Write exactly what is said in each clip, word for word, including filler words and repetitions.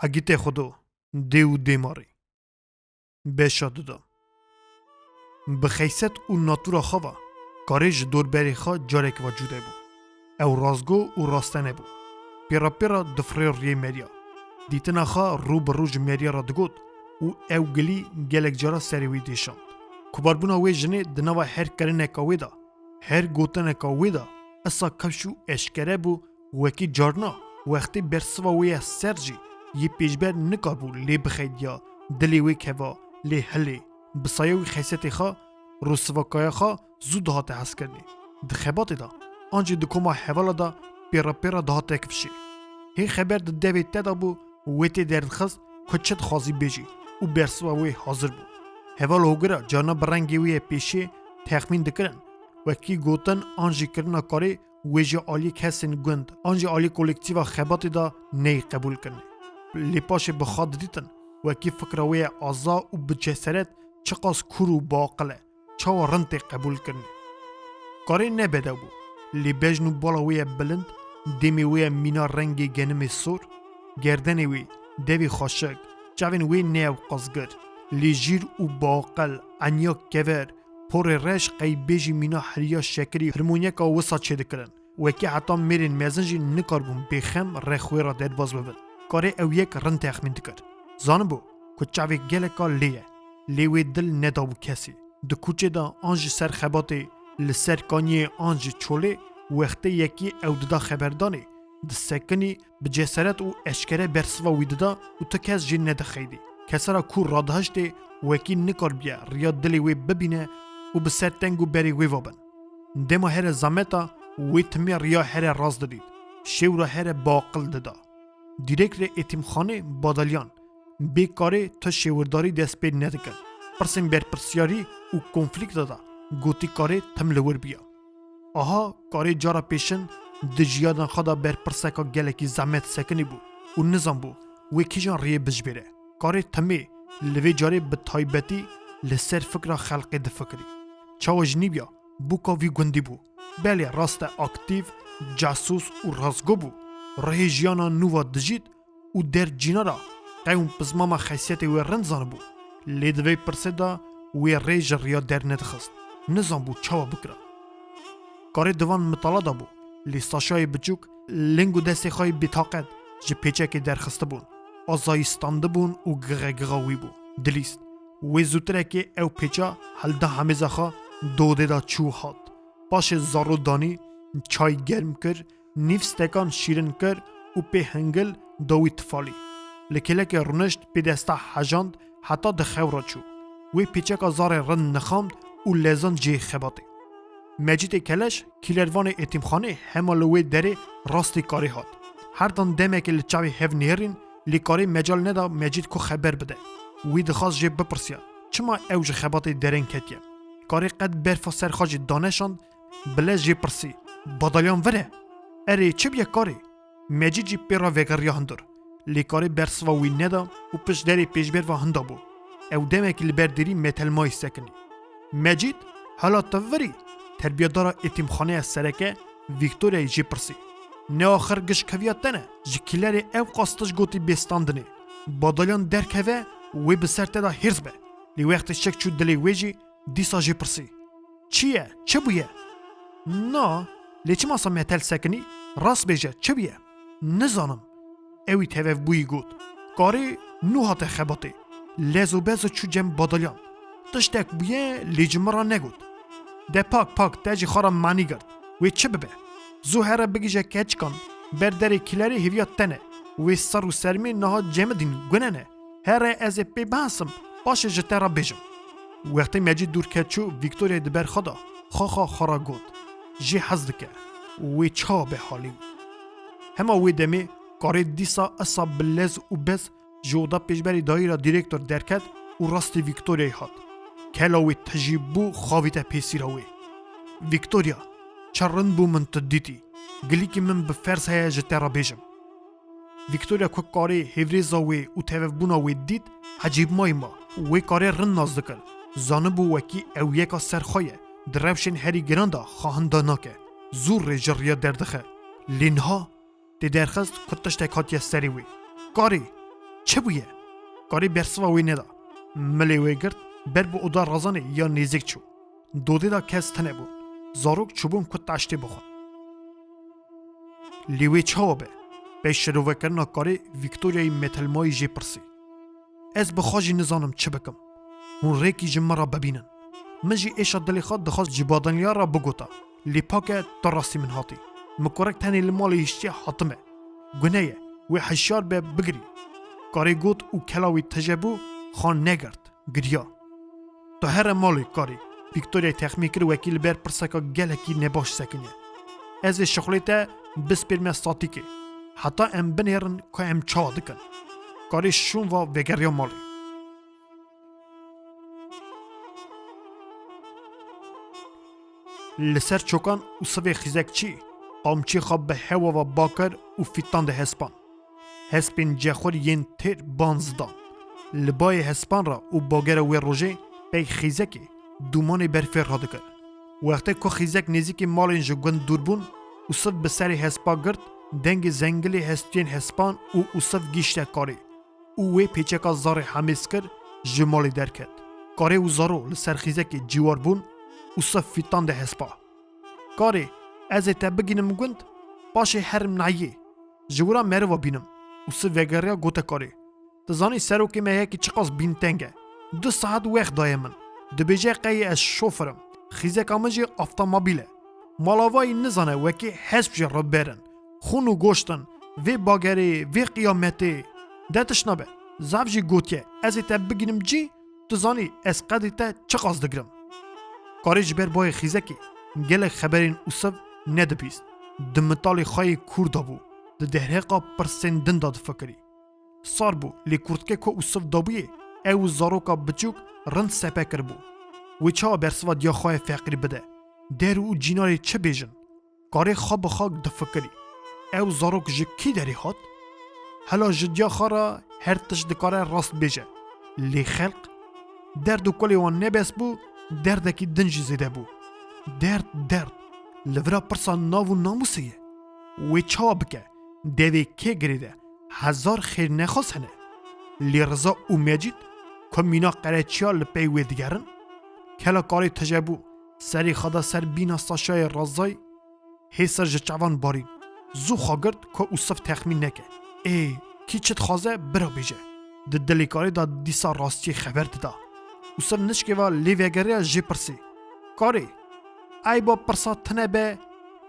Egîtê Xudo, dê û dêmarî. Beşa duda. Bi xeyset û natûra xwe ve, karê ji dorberê xwe carek ve cude bû. Ew rastgo û rastene bû. Pêra pêra difirê riyê meriya. Dîtina xwe rû bi rû ji meriya re digot û ew gilî gelek cara serê wî dêşand. Kubarbûna wê jinê di nava her kirineka wê de, her gotineka wê de, isa kewş û eşkere bû, wekî carna, wextê bersiva wê ya ser jî yê pêşber nikaribû lê bixeydiya, dilê wê keva, lê hilê, bi saya wî xesetê xwe, rûsivakaya xwe zû dihate hezkirinê. Di xebatê de, an jî di koma hevala de pêra pêra dihate kifşê. Hê xeber di devê te de bû, wê tê derdixist ku çi dixwazî bêjî û bersiva wê hazir bû. Heval hogir e, carna bi rengê wê yê pêşê texmîn dikirin, wekî gotin an jî kirina karê wê ji aliyê kesên gund an jî aliyê kolektîfa xebatê de neyê qebûlkirinê. Lê paşê bi xwe didîtin, wekî fikra wê ye aza û bi ceseret çiqas kûr û biaqil e, çawa rind tê qebûlkirinê. Karê ne bedew bû, lê bejn û bala wê ye bilind, dêmê wê ye mîna rengê genimê sor, gerdenê wê, devê xweşik, çavên wê ne ew qazgir, lê jîr û biaqil, eniya kever, porê reş qey bêjî mîna heriya şekirî hirmonyeka wisa çêdikirin. Wekî heta mêrên mezin jî nikaribûn bêxem rexwê re derbaz bibin. Karê ew yek rind texmîn dikir. Zanibû ku çavê geleka lê ye, lê wê dil nedabû kesî. Di kûçê de an jî ser xebatê, li ser kaniyê an jî çolê, wextê yekî ew dida xeberdanê, disekinî, bi ceseret û eşkere bersiva wî dida û tu kes jê nedixeydî. Kesera kûr radihiştê, wekî nikaribiye riya dilê wê bibîne û bi ser teng û berê wê ve bin. Dema here zameta wê timê riya here rast didît, şêwra here biaqil dida. Dîrekrê êtîmxanê Badalyan bê karê tu şêwirdarî dest pê nedikir. Pirsên berpirsiyarî û konflîkta de gotî karê tim li wir biya. Aha karê cara pêşin di jiyana xwe de ber pirseka gelekî zehmet sekinî bû û nizanbû wê kîjan riyê bijbêre. Karê timê li vê carê bi taybetî li ser fikra xelkê difikirî. Çawa ji nîbiya bûka vî gundî bû. Belê rast e aktîf, casûs û rastgo bû. Rihê jiyana nû ve dijît û derd cîna re qewm pizmama xesiyetê wê rind zanibû. Lê di vê pirsê de wê rê ji riya dernedixist. Nizanbû çawa bikira. Karê di van mitala de bû, lê Saşayê biçûk ling û destê xwe yê bêtaqet ji pêçekê derxistibûn. Azayî standibûn û gixe gixa wî bû. Dilîst. Wê zûtirekê ew pêça hilda hemêza xwe dodê de çû hat. Paşê zaro danî, çay germ kir, nîv stekan şîrin kir û pê hingil da wî tifalî. Li kêlekê rûnişt, pê desta hejand, heta di xew re çû. Wê pêçeka zarê rind nixand û lezand cihê xebatê. Mecîdê keleş, kîlervanê êtîmxanê, hema li wê derê rastî karê hat. Her dan demekê li çavê hev nêrîn, lê karê mecal neda Mecîd ku xeber bide. Wî dixwast jê bipirsiya, çima ew ji xebatê dereng ketiye. Karê qet berfa ser xwe jî daneşand, bi lez jê pirsî, Badalyan vir e? Erê, çi biye karê? Mecîd jî pê re vegeriya hundir. Lê karê bersiva wî neda û pişt derê pêşber ve hinda bû. Ew demekî li ber dêrî metelmayî sekinî. Mecîd, hala tu vir î? Terbiyedara êtîmxaneya sereke Vîktoryayê jê pirsî. Ne axir giş keviya te ne? Ji kîlerê ew qas tişt gotî bê standinê. Badalyan derkeve, wê bi ser te de hêrs be. Lê wextê şik çû dilê wê jî, dîsa jê pirsî. Çi ye? Çi bûye? Na, lê çima sa metel sekinî? Rast bêje, çi bûye? Nizanim. Ewî tevevbûyî got. Karê nû hate xebatê. Lez û bez û çû cem Badalyan. Tiştek bûye, lê ji min re negot. De pak pak, te jî xwe re manî girt. Wê çi bibe? Zû here bigihîje keçikan, ber derê kîlerê hêviya te ne. Wê ser û sermê niha cemidîn gune ne. Here ez ê pê bihesim, paşê ji te re bêjim. Wextê Mecîd dûr ket çû, Vîktoryayê di ber xwe de xwe xwe xwe re got. Jê hez dike. Wê çawa be halê wî? Hema wê demê karê dîsa isa bi lez û bez ji oda pêşberî dayîra dîrektor derket û rastî Vîktoryayê hat. Kela wê tijî bû, xavîte pêsîra wê. Vîktorya, çi rind bû min tu dîtî. Gilîkî min bi ferz heye ji te re bêjim. Vîktorya ku karê hêvrêza wê û tevevbûna wê dît, ecêbmayî ma. Wê karê rind nas dikir. Zanibû wekî ew yeka ser xwe ye. Di rewşên herî giran de xwe hinda nake. Zû rê ji riya derdixe. Lê niha tê derxist ku tiştek hatiye serê wê. Karê, Çi bûye? Karê bersiva wê neda. Milê wê girt, ber bi oda razanê ya nêzîk çû. Dodê de kes tune bûn. Zarok çûbûn ku taştê bixwin. Lê wê çawa be? Pey şirovekirina karê Vîktoryayê metelmayî jê pirsî. Ez bi xwe jî nizanim çi bikim. Hûn rêkî ji min re bibînin. Min jî êşa dilê xwe dixwest ji badaniya re bigota. Lê pake tu rastî min hatî. Min kurek tenê li malê hiştiye hatime. Gune ye, wê hişyar be bigirî. Karê got û kela wî tije bû, xwe negirt. Giriya. Tu here malê karê. Vîktoryayê texmîn kir wekî li ber pirseka gelekî nebaş sekiniye. Ez ê şixulê te bispêrime statîkê. Heta em binêrin ku em çawa dikin. Karê şûn va vegeriya malê. Li ser çokan Ûsivê xîzekçî, qamçê xwe bi hewa ve ba kir û fîtande hespan. Hespên cexwir yên têr ban zidan. Li bayê hespan re û bagera wê rojê pey xîzekê dûmanê berfê radikir. Wextê ku xîzek nêzîkî malên ji gund dûr bûn, Ûsiv bi serê hespa girt, dengê zengilê hestiyên hespan û Ûsiv gihîşte karê û wê pêçeka zarê hemêz kir, ji malê derket. Karê û zaro li ser xîzekê ciwar bûn, Ûsiv fîtande hespa. Karê, ez ê te bigînim gund, paşê herim nehiyê. Ji wira meriva bînim. Ûsiv vegeriya gote karê. Tu zanî serokê me yekî çiqas bînteng e. Du saet wext daye min. Dibêje qey ez şofir im. Xîzeka min jî avtomobîl e. Malavayî nizane wekî hesp jê re berin. Xûn û goşt in. Vê bagerê, vê qiyametê. De tişt nabe. Zaf jî gotiye, ez ê te bigînim cî, tu zanî ez qedê te çiqas digirim. Karê ji ber bayê xîzekê gelek xeberên Ûsiv nedibîst. Di mitalê xwe yê kûr de bû. Di derheqa pirsên din de difikirî. Sar bû, lê kurtke ku Ûsiv dabûyê, ew û zaroka biçûk rind sepe kiribû. Wê çawa bersiva diya xwe yê feqîr bide? Der û cînarê çi bêjin? Karê xwe bi xwe difikirî. Ew zarok ji kî derê hat? Hela ji diya xwe re her tişt dikare rast bêje. Lê xelq? Derd û kulê wan nebes bû, derdekî din jî zêde bû. Derd, derd. Li vira pirsa nav û namûsê ye. Wê çawa bike? Devê kê girêde? Hezar xêrnexwaz hene. Lê Riza û Mecîd ku mîna qereçiya li pey wê digerin? Kela karê tije bû, serê xwe da ser bîna Saşayê Razayî, hê ser ji çavan barîn. Zû xwe girt ku Ûsiv texmîn neke. Ê, kî çi dixwaze, bira bêje. Di dilê karê de dîsa rastiyê xeber dida. Ûsiv nişkê ve lê vegeriya jê pirsî. Karê, eyba pirsa tune be,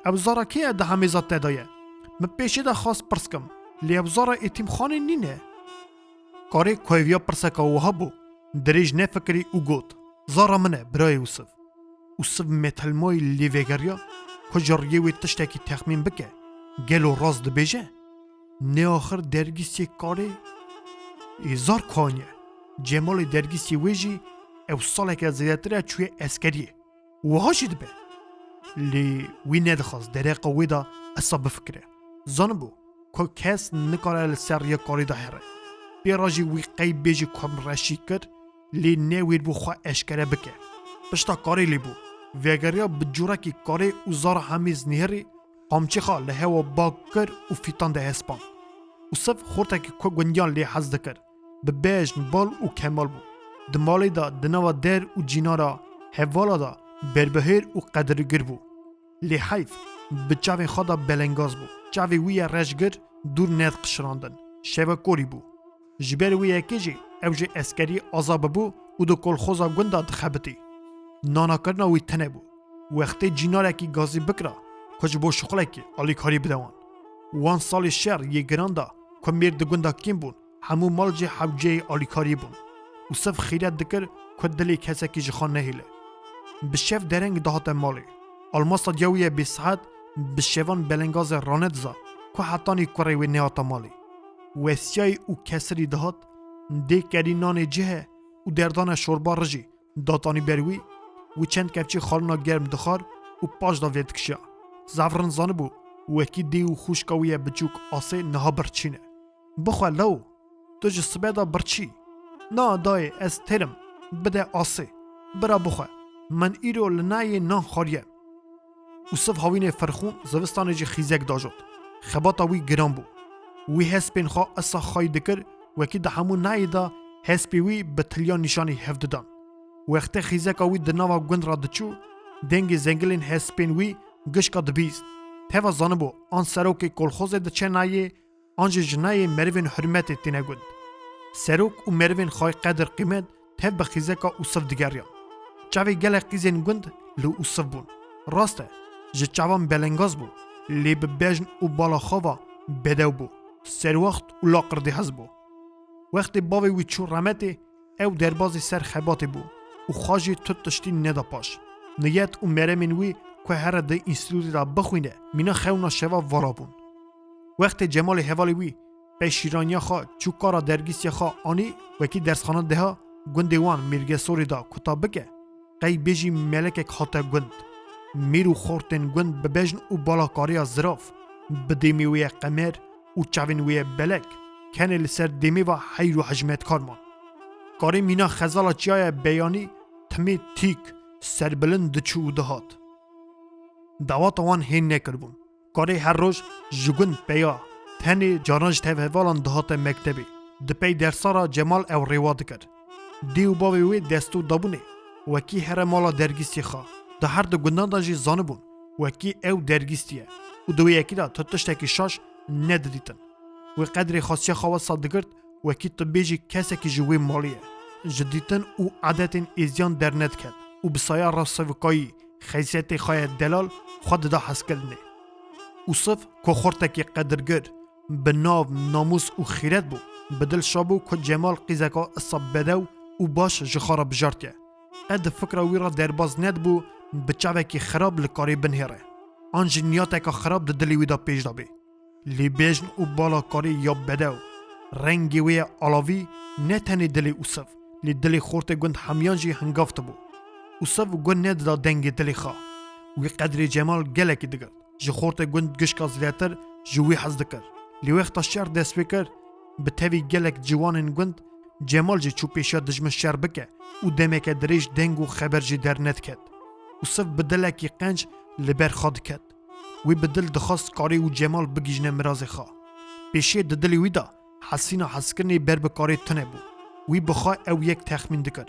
ew zara kê ye di hemêza te de ye? Min pêşê de xwest pirs kim, lê ew zara êtîmxanê nîne. Karê ku hêviya pirseka wiha bû, dirêj nefikirî û got, zara min e, birayê Ûsiv. Ûsiv metelmayî lê vegeriya ku ji riyê wê tiştekî texmîn bike, gelo rast dibêje? Nêaxir dergîsê karê ê zar ku aniye. Cemalê dergîsê wê jî ew saleke zêdetir e çûye eskeriyê. Wiha jî dibe. Lê wî nedixwest dereqa wê de esa bifikire. Zanibû ku kes nikare li ser riya karê de here. Pê re jî wî qey bêjî ku reşî kir, lê newêr bû xwe eşkere bike. Pişta karê lê bû. Vegeriya bi cûrekî karê û zara hemî zinihirî qamçê xwe li hewa bak kir û fîtande hespan. Ûsiv xortekî ku gundiyan lê hez dikir. Bi bejn, bal û kemal bû. Di malê de di nava der û cînara hevala de berbihêr û qedirgir bû. Lê heyf, bi çavên xwe de belengaz bû. Çavê wî ye reşgir dûr nediqişirandin. Şevekorî bû. Ji ber wê yekê jî ew ji eskeriyê aza bibû û di kolxoza gund de dixebitî. Nanakirina wî tune bû. Wextê cînarekî gazî bikira ku ji bo şixulekê alîkarî bide wan. Wan salê şer yê giran de ku mêr di gunda kêm bûn, hemû mal jî hewceyê alîkariyê bûn. Ûsiv xîret dikir ku dilê kesekî ji xwe nehêle. Bi şev dereng dihate malê. Almasa diya wî ye bêsihet bi şevan belengazê ranediza ku hetanî kurê wê nehata malê. Wesiyayî û kesirî dihat, dê kerî nanê cih e û derdane şorba rijî datanî ber wî, wî çend kevçî xalina germ dixwar û paş de vedikişiya. Zaf rind zanibû, wekî dê û xwişka wî ye biçûk Asê niha birçî ne. Bixwe law, tu ji sibe de birçî. Na dayê, ez têr im, bide Asê. Bira bixwe, min îro li nayê nan xwariye. Ûsiv hawînê firxûn, zivistanê jî xîzek dajot. Xebata wî giran bû. Wî hespên xwe esa xayî dikir, Wekî di hemû nayê de hespê wî bi tiliya nîşanî hev didan. Wextê xîzeka wî di nava gund re diçû, dengê zengilên hespên wî gişka dibîst. Teva zanibû an serokê kolxozê diçe nayê, an jî ji nayê merivên hurmetê têne gund. Serok û merivên xwayê qedir qîmet tev bi xîzeka Ûsiv digeriyan. Çavê gelek qîzên gund li Ûsiv bûn. Rast e, ji çavan belengaz bû, lê bi bejn û bala xwe ve bedew bû, serwext û laqirdî hez bû. Wextê bavê wî çû remetê, ew derbazî ser xebatê bû û xwe jî tu tiştî neda paş. Niyet û meremên wî ku here di înstîtûtê de bixwîne, mîna xewna şeva vala bûn. Wextê Cemalê hevalê wî pey şîraniya xwe çû kara dergîstiya xwe anî, wekî dersxana deha gundê wan Mîrgesorê de kuta bike, qey bêjî melekek hate gund. Mîr û xortên gund bi bejn û bala kariya zirav, bi dêmê wê ye qemer û çavên wê ye belek, kenê li ser dêmê ve heyr û hejmetkar man. Karê mîna xezala çiyaya beyanî timê tîk, serbilind diçû û dihat. Dawata wan hê nekiribûn. Karê her roj ji gund peya, tenê caran ji tevhevalan dihate mektebê. Di pey dersa re Cemal ew rêwa dikir. Dê û bavê wê destûr dabûnê, wekî here mala dergîstî xwe. Di her du gundan de jî zanibûn, wekî ew dergîstî ye û di wê yekî de tu tiştekî şaş nedidîtin. Wê qedrê xasiya xwe wesa digirt, wekî tu bêjî kesekî ji wê malê ye. Ji dîtin û edetên êziyan dernediket û bi saya rewşevikayî, xeysiyetê xwe ye delal, xwe dida hezkirinê. Ûsiv ku xortekî qedirgir, bi nav, namûs û xîret bû, bi dil şa bû ku Cemal qîzeka isa bedew û baş ji xwe re bijartiye. Qe di fikra wî re derbaz nedibû, bi çavekî xirab li karê binihêre. An jî niyeteka xirab di dilê wî de pêş de bê. Lê bejn û bala karê ya bedew, rengê wê ya alavî ne tenê dilê Ûsiv, lê dilê xortê gund hemiyan jî hingav tibû. Ûsiv guh nedida dengê dilê xwe. Wî qedrê Cemal gelekî digirt. Ji xortê gund gişka zêdetir ji wî hez dikir. Lê wexta şer dest pê kir, bi tevî gelek ciwanên gund, Cemal jî çû pêşiya dijmin şer bike û demeke dirêj deng û xeber jî dernediket. Ûsiv bi dilekî qenc li ber xwe diket. Wî bi dil dixwest karê û Cemal bigihîjne mirazê xwe. Pêşiyê di dilê wî de hesîna hezkirinê ber bi karê tune bû. Wî bi xwe ew yek texmîn dikir.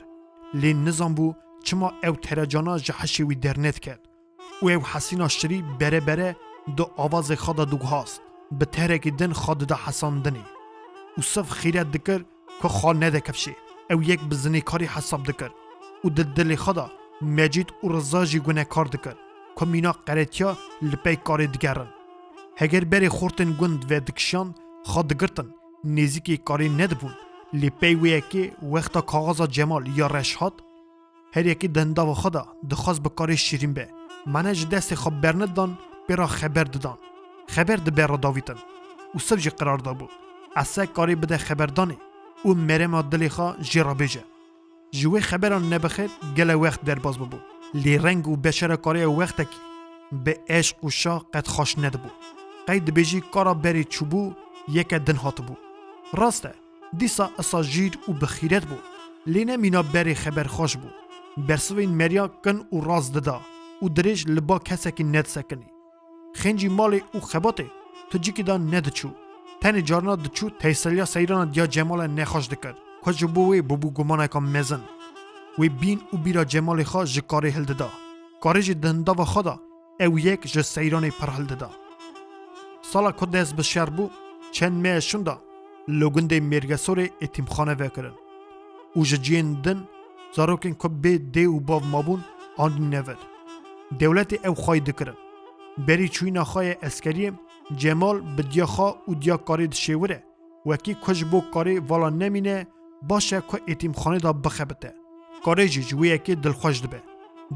Lê nizanbû çima ew terecana ji hişê wî dernediket û ew hesîna şirî bere bere di avazê xwe de diguhast, bi tehrekî din xwe dida hesandinê. Ûsiv xîret dikir ku xwe nede kifşê. Ew yek bi zinêkarî hesab dikir û di dilê xwe de Mecîd û Riza jî gunekar dikir ku mîna qeretiya li pey karê digerin. Heger berê xortên gund vedikişand, xwe digirtin, nêzîkî karê nedibûn, lê pey wê yekê wexta kaxaza Cemal ya reş hat, her yekê di hindava xwe de dixwest bi karê şirîn be. Mane ji destê xwe bernididan, pê re xeber didan. Xeber di ber re davîtin. Ûsiv jî qirar dabû, ese karê bide xeberdanê û merema dilê xwe jê re bêje. Ji wê xeberan nebixêr gele wext derbas bibû. Lê reng û beşera karê ew wextekî bi eşq û şa qet xweş nedibû. Qey dibêjî kara berê çûbû, yeke din hatibû. Rast e, dîsa isa jîr û bi xîret bû. Lê ne mîna berê xeberxweş bû. Bersivên meriya kin û rast dida û dirêj li ba kesekî nedisekinî. Xêncî malê û xebatê tu cîkî de nediçû. Tenê carna diçû teyseliya seyrana diya Cemale nexweş dikir, ku ji bo wê bûbû gumaneka mezin. Wê bîn û bîra Cemalê xwe ji karê hildida. Karê jî di hindava xwe de ew yek ji seyranê pir hildida. Sala ku dest bi şer bû, çend mehe şûnda li gundê Mêrgesorê êtîmxane vekirin û ji cihên din zarokên ku bê dê û bav mabûn anîne vir. Dewletê ew xwayî dikirin. Berî çûyîna xwe yê eskeriyê, Cemal bi diya xwe û diya karê dişêwire, wekî ku ji bo karê vala nemîne, baş e ku êtîmxanê de bixebite. Karê jî ji wê yekê dilxweş dibe.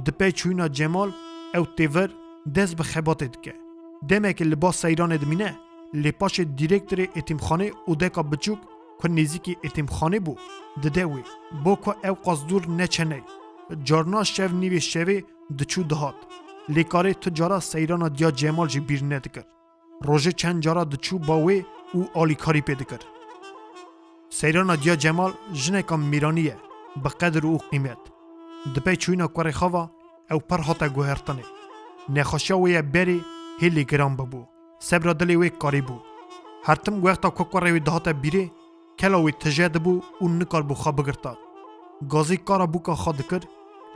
Di pey çûyîna Cemal ew tê vir, dest bi xebatê dike. Demekê li ba seyranê dimîne, lê paşê dîrektorê êtîmxanê odeka biçûk ku nêzîkî êtîmxanê bû, dide wê, bo ku ew qas dûr neçe ney. Carna şev nîvê şevê diçû dihat. Lê karê tu cara seyrana diya Cemal jî bîr nedikir. Rojê çend cara diçû ba wê û alîkarî pê dikir. Seyrana diya Cemal jineka mîranî ye, bi qedir û qîmet. Di pey çûyîna kurê xwe ve ew pir hate guhertinê. Nexweşiya wê ye berê hêlî giran bibû. Sebra dilê wê karî bû. Her tim wexta ku kurê wê dihate bîrê, Kela wî tije dibû û nikaribû xwe bigirta. Gazî kara bûka xwe dikir,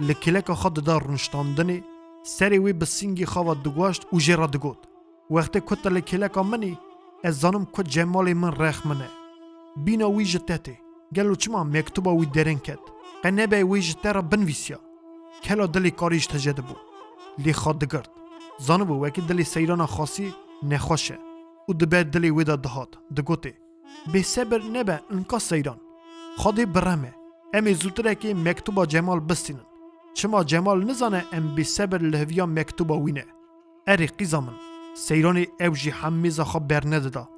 li kêleka xwe dida rûniştandinê, serê wî bi sîngê xwe ve diguaşt û jê re digot, "Wextê ku te li kêleka min î, ez zanim ku Cemalê min rex min e. Bîna wî ji te tê. Gelo çima mektuba wî derin ket? Qe nebe wê ji te re binivîsiya?" Kela dilê karî ji tije dibû. Lê xwe digirt. Zanibû wekî dilê Seyrana xasî nexweş e û di ber dilê wê de dihat. Digotê, "Bêsebir nebe, inka Seyran. Xwedê bireme. Em ê zûtirekê mektuba Cemal bistînin. Çima Cemal nizane em bêsebir li hêviya mektuba wî ne? Erê qîza min." Seyranê ew jî hemêza xwe bernedida.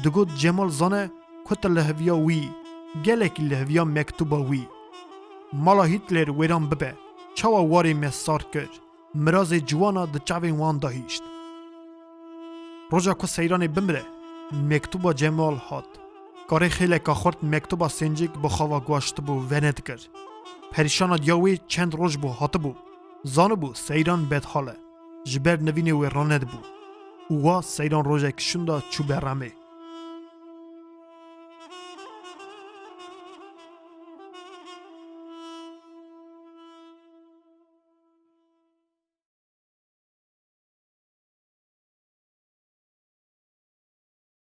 Digot, "Cemal zane ku tu li hêviya wî yî. Gelekî li hêviya mektuba wî yî. Mala Hîtler wêran bibe. Çawa warê me sar kir? Mirazê ciwana di çavên wan de hişt." Roja ku Seyranê bimire, mektuba Cemal hat. Karê xêleka xurt mektuba sêncik bi xwe ve guaştibû venedikir. Perîşana diya wê çend roj bû hatibû. Zanibû Seyran bedhal e. Ji ber nivînê wê ranedibû. Û wa Seyran rojek şûnda çû beremê.